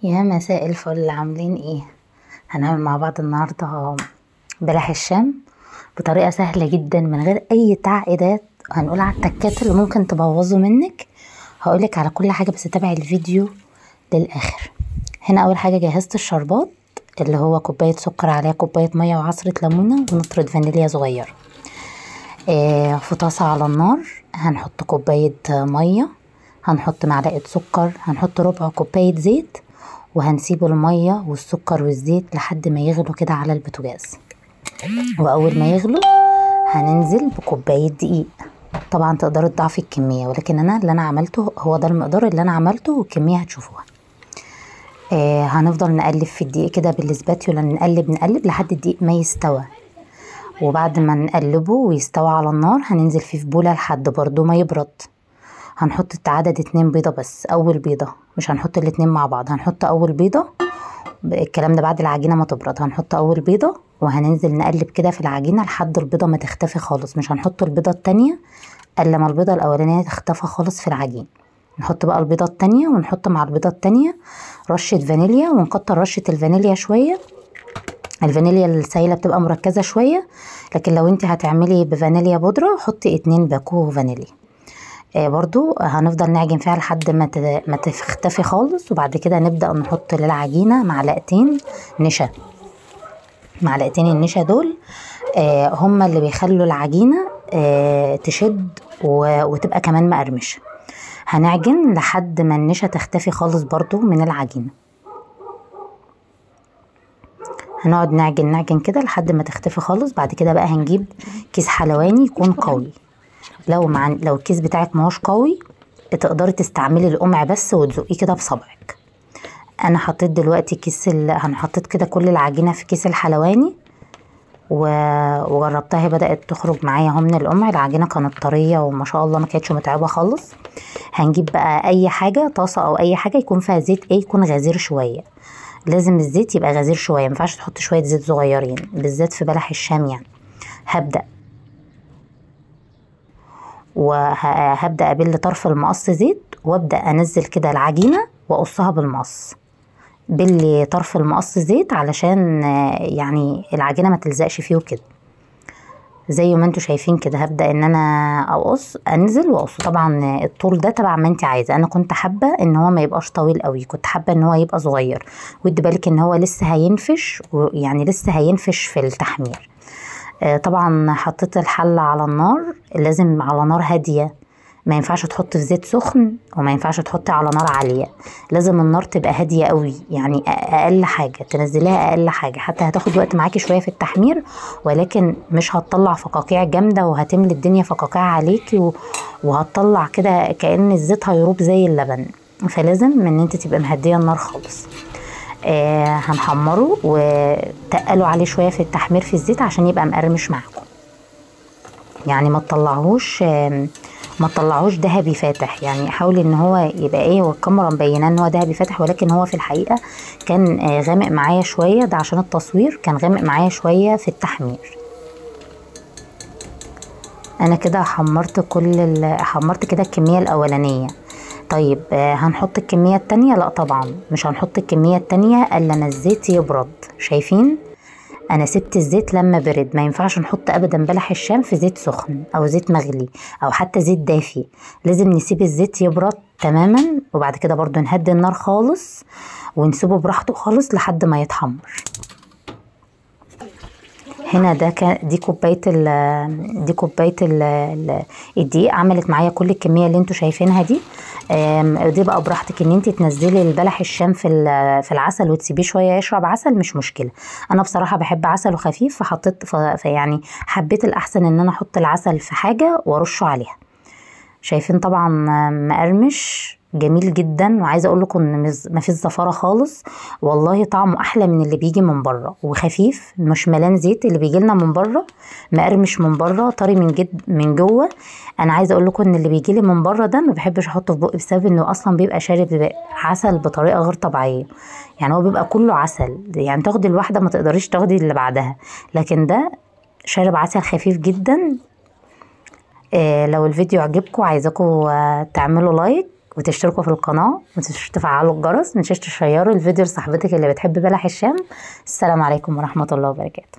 يا مساء الفل، عاملين ايه؟ هنعمل مع بعض النهارده بلح الشام بطريقة سهلة جدا من غير اي تعقيدات. هنقول على التكات اللي ممكن تبوظه منك، هقولك على كل حاجة بس تابعي الفيديو للاخر. هنا اول حاجة جهزت الشربات اللي هو كوباية سكر عليها كوباية مية وعصره ليمونه ونطره فانيليا صغيرة. في طاسه على النار هنحط كوباية مية، هنحط معلقه سكر، هنحط ربع كوباية زيت، وهنسيب المية والسكر والزيت لحد ما يغلوا كده على البوتاجاز. واول ما يغلوا هننزل بكوبايه دقيق. طبعا تقدروا تضاعفي الكمية، ولكن انا اللي انا عملته هو ده المقدار اللي انا عملته والكميه هتشوفوها. هنفضل نقلب في الدقيق كده بالسباتيولا، نقلب نقلب لحد الدقيق ما يستوى. وبعد ما نقلبه ويستوى على النار هننزل فيه في بوله لحد برضو ما يبرد. هنحط عدد 2 بيضة بس، اول بيضة مش هنحط الاتنين مع بعض، هنحط اول بيضة، الكلام ده بعد العجينة ما تبرد. هنحط اول بيضة وهننزل نقلب كده في العجينة لحد البيضة ما تختفي خالص، مش هنحط البيضة التانية الا ما البيضة الاولانية تختفى خالص في العجين. نحط بقى البيضة التانية، ونحط مع البيضة التانية رشه فانيليا، ونكتر رشه الفانيليا شوية. الفانيليا السايله بتبقى مركزه شوية، لكن لو انت هتعملي بفانيليا بودره حطي 2 باكو فانيليا. برضو هنفضل نعجن فيها لحد ما تختفي خالص. وبعد كده نبدأ نحط للعجينة معلقتين نشا. معلقتين النشا دول هما اللي بيخلوا العجينة تشد وتبقى كمان مقرمشة. هنعجن لحد ما النشا تختفي خالص برضو من العجينة. هنقعد نعجن نعجن كده لحد ما تختفي خالص. بعد كده بقى هنجيب كيس حلواني يكون قوي. لو الكيس بتاعك ماهوش قوي تقدري تستعملي القمع بس وتزقيه كده بصبعك. انا حطيت دلوقتي كيس انا حطيت كده كل العجينة في كيس الحلواني وجربتها، بدات تخرج معايا اهو من القمع. العجينة كانت طرية وما شاء الله ما كانتش متعبة خالص. هنجيب بقى اي حاجة، طاسه او اي حاجة يكون فيها زيت، ايه يكون غزير شوية. لازم الزيت يبقى غزير شوية، ما ينفعش تحط شوية زيت صغيرين بالذات في بلح الشام يعني. وهبدأ أبل طرف المقص زيت، وابدأ انزل كده العجينة واقصها بالمقص. بلي طرف المقص زيت علشان يعني العجينة ما تلزقش فيه وكده. زي ما انتوا شايفين كده هبدأ ان انا اقص، انزل واقص. طبعا الطول ده تبع ما انت عايزه، انا كنت حابة ان هو ما يبقاش طويل قوي، كنت حابة ان هو يبقى صغير. ودي بالك ان هو لسه هينفش، يعني لسه هينفش في التحمير. طبعا حطيت الحلة على النار، لازم على نار هادية، ما ينفعش تحط في زيت سخن وما ينفعش تحطي على نار عالية، لازم النار تبقى هادية قوي، يعني اقل حاجة تنزليها اقل حاجة، حتى هتاخد وقت معاكي شوية في التحمير، ولكن مش هتطلع فقاقيع جامدة وهتملي الدنيا فقاقيع عليكي وهتطلع كده كأن الزيت هيروب زي اللبن. فلازم ان انت تبقى مهدية النار خالص. هنحمره وتقلوا عليه شوية في التحمير في الزيت عشان يبقى مقرمش معاكم، يعني ما تطلعوش ذهبي فاتح، يعني حاولي ان هو يبقى ايه، والكاميرا مبينة ان هو ذهبي فاتح، ولكن هو في الحقيقة كان غامق معايا شوية، ده عشان التصوير كان غامق معايا شوية في التحمير. انا كده حمرت حمرت كده الكمية الاولانية. طيب هنحط الكمية التانية؟ لا طبعا مش هنحط الكمية التانية الا ما الزيت يبرد. شايفين انا سبت الزيت لما برد، ما ينفعش نحط ابدا بلح الشام في زيت سخن او زيت مغلي او حتى زيت دافي، لازم نسيب الزيت يبرد تماما، وبعد كده برضو نهدي النار خالص ونسيبه براحته خالص لحد ما يتحمر. هنا ده دي كوباية دي كوباية الدقيق عملت معايا كل الكمية اللي انتوا شايفينها دي. دي بقى براحتك ان انت تنزلي البلح الشام في العسل وتسيبيه شوية يشرب عسل، مش مشكلة. انا بصراحة بحب عسله خفيف، فحطيت فيعني حبيت الاحسن ان انا احط العسل في حاجة وارشه عليها. شايفين طبعا مقرمش جميل جدا، وعايزه اقول لكم ان مفيش زفاره خالص، والله طعمه احلى من اللي بيجي من بره، وخفيف مش ملان زيت. اللي بيجي لنا من بره مقرمش من بره، طري من جد من جوه. انا عايزه اقول لكم ان اللي بيجي لي من بره ده ما بحبش احطه في بقي، بسبب انه اصلا بيبقى شارب عسل بطريقة غير طبيعية، يعني هو بيبقى كله عسل، يعني تاخدي الواحدة ما تقدريش تاخدي اللي بعدها، لكن ده شارب عسل خفيف جدا. لو الفيديو عجبكم عايزاكم تعملوا like وتشتركوا في القناة، متنسوش تفعلوا الجرس، متنسوش تشيروا الفيديو لصاحبتك اللي بتحب بلح الشام. السلام عليكم ورحمة الله وبركاته.